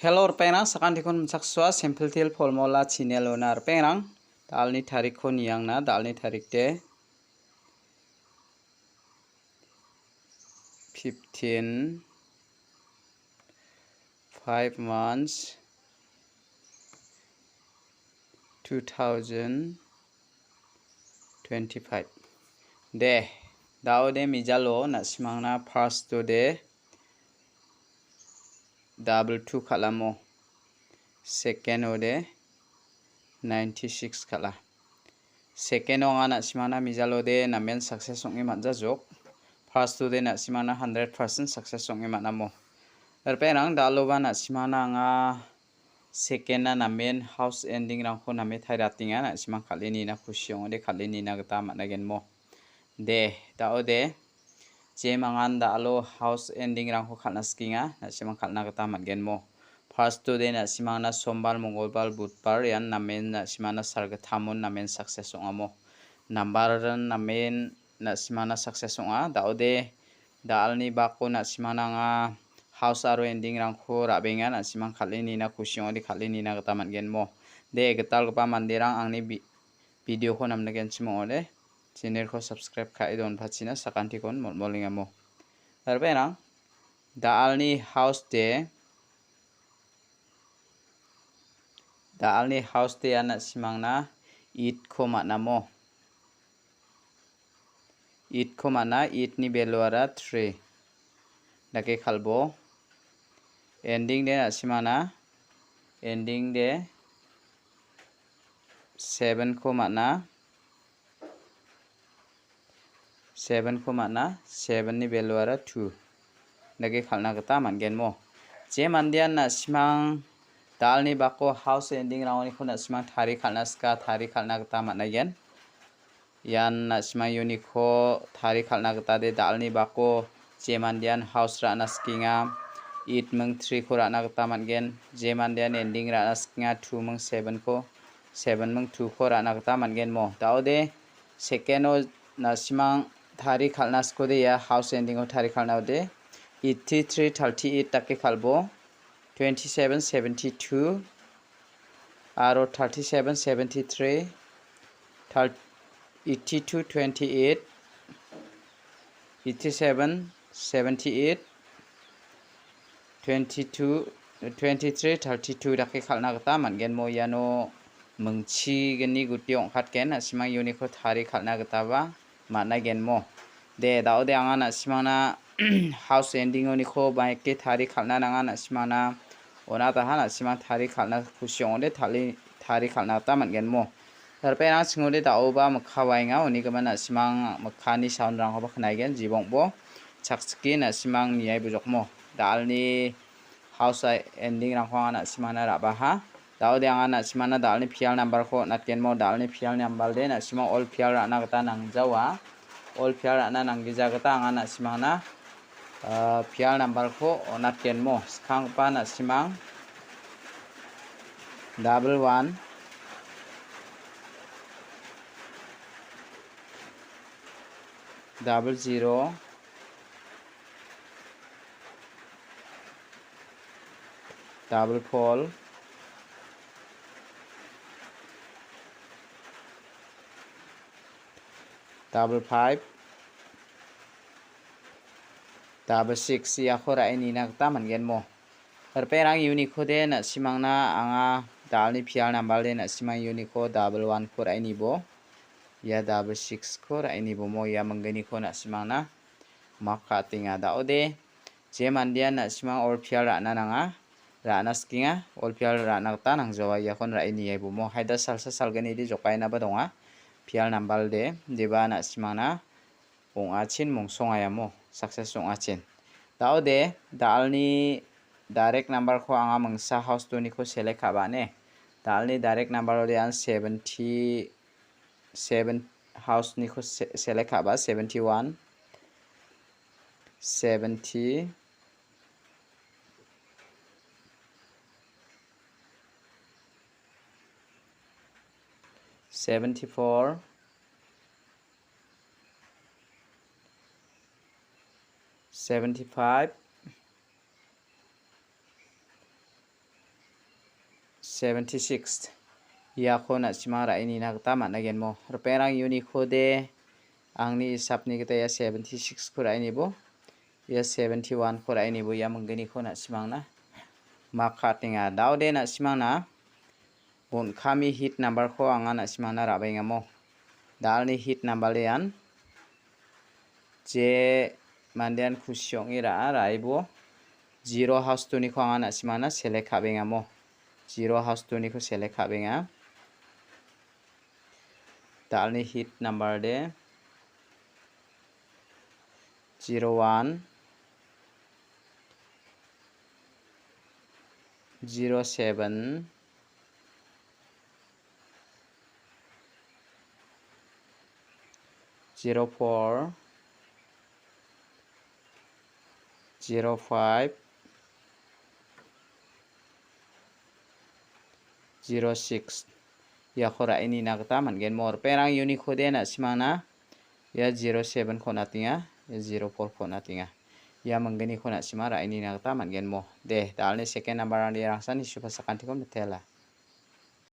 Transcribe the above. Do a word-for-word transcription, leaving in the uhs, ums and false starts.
Hello, ripengrang, sakantikon mingsaksua, Simple Teer Formula channel-ona, ripengrang, da·alni tarikko niangna, da·alni tarik de fifteen, five months, two thousand twenty-five. De, da·ode mijalo, na·simangna first-o de double two kal·amo. Second-o de ninety-six kal·a. Second-o anga na·simangna mijalo de namen success ong·e man·jajok. First-o de na·simangna hundred percent success ong·e man·amo. Ripengrang, da·aloba na·simangna anga second-na namen house ending-rangko name tarie ratenga, na·simang kal·e nina kusi ong·ode kal·e nina gita man·agenmo. De, da·ode, jemangan da·alo house ending-rangko kal·na sikenga, na·simang kal·na gita man·genmo. First-o de na·simangna Sombar, Mongolbar, Budbar, ian namen na·simangna salgittamon namen success ong·amo. Nambaran namen na·simangna success ong·a. Da·ode, da·alni bako na·simangna anga house aro ending-rangko ra·benga, na·simang kal·e nina kusi ong·ode kal·e nina gita man·genmo. De, gitalgipa manderang, angni vi-, video-ko namnigenchim ong·ode, channel-ko subscribe ka·e donpachina sakantikon molmolengamo. Ripengrang, da·alni house de, da·alni house de ian na·simangna eight-ko man·amo. Eight-ko man·a, eight-ni value-ara three. Dake kal·bo. Ending de na·simangna, ending de seven-ko man·a. Seven-ko man·a, seven-ni value-ara two. Dake kal·na gita man·genmo. Je mandean na·simang da·alni bako house ending-rangoniko na·simang tari kal·na sika, tari kal·na gita man·aigen. Ian na·simang uniko tari kal·na gita de da·alni bako je mandean house ra·na sikenga, eight ming three-ko ra·na gita man·gen. Je mandean ending ra·na sikenga, two ming seven-ko, seven ming two-ko ra·na gita man·genmo. Da·ode second-o na·simang tari kal·na sikode ia house ending-o tari kal·na ode eighty-three thirty-eight dake kal·bo. Twenty-seven seventy-two, aro thirty-seven seventy-three, thir-, eighty-two twenty-eight, eighty-seven seventy-eight, twenty-two, twenty-three thirty-two dake kal·na gita man·genmo. Iano mingchigni guti ong·katgen, na·simang uniko tari kal·na gitaba man·aigenmo. De, da·ode anga na·simangna house ending-oniko baike tari kal·na nanga, na·simangna ona daha na·simang tari kal·na kusi ong·ode tali-, tari kal·na gita man·genmo. Ripengrang, chingode da·oba mikka waenga, unigimin na·simang mikkani sound-rangkoba knaigen, jibongbo chakchike na·simang niai bujokmo. Da·alni house ending-rangko anga na·simangna ra·baha. Da·ode anga na·simangna da·alni pial number-ko on·atgenmo. Da·alni pial number de na·simang all pial ra·na gita nangjawa. All pial ra·na nanggija gita anga na·simangna, ah, pial number-ko on·atgenmo. Skanggipa na·simang double one, double zero, double four, double five, double six iako ra·e nina gita man·genmo. Ripengrang, uniko de na·simangna anga da·alni pial number de na·simang uniko double one-ko ra·e nibo. Ia double six-ko ra·e nibomo ia mingginiko na·simangna mak ka·atenga. Da·ode je mandean na·simang all pial ra·na nanga, ra·na sikenga, all pial ra·na gita nangjawa, iakon ra·e niai bomo. Haida salsa salgni de jokaenaba donga. Pial number de, deba na·simangna ong·achin mongsongaiamo, success ong·achin. Da·ode, da·alni direct number-ko anga mingsa house doniko select ka·ba ane. Da·alni direct number-ode an seventy-seven house-niko se-, select ka·ba, seventy-one, seventy, seventy-four, seventy-five, seventy-six. Iako na·simang ra·e nina gita man·agenmo. Ripengrang uniko de angni hisapni gita ia seventy-six-ko ra·e nibo. Ia seventy-one-ko ra·e nibo ia mingginiko na·simangna mak ka·atenga. Daode na·simangna bon·kami hit number-ko anga na·simangna ra·baengamo. Dalni hit number ian je mandean kusi ong·e ra·a, ra·aibo zero house two-niko anga na·simangna select ka·bengamo. Zero house two-niko select ka·benga. Dalni hit number de zero one, zero seven, zero four, zero five, zero six. Iako ra·e nina gita man·gen. Mo ripengrang uniko de na·simangna ia zero seven-ko on·atenga, ia zero four-ko on·atenga. Ia mingginiko na·sima ra·e nina gita man·gen mo. De, dalni second number-rangde rangsani supa sakantiko mitela.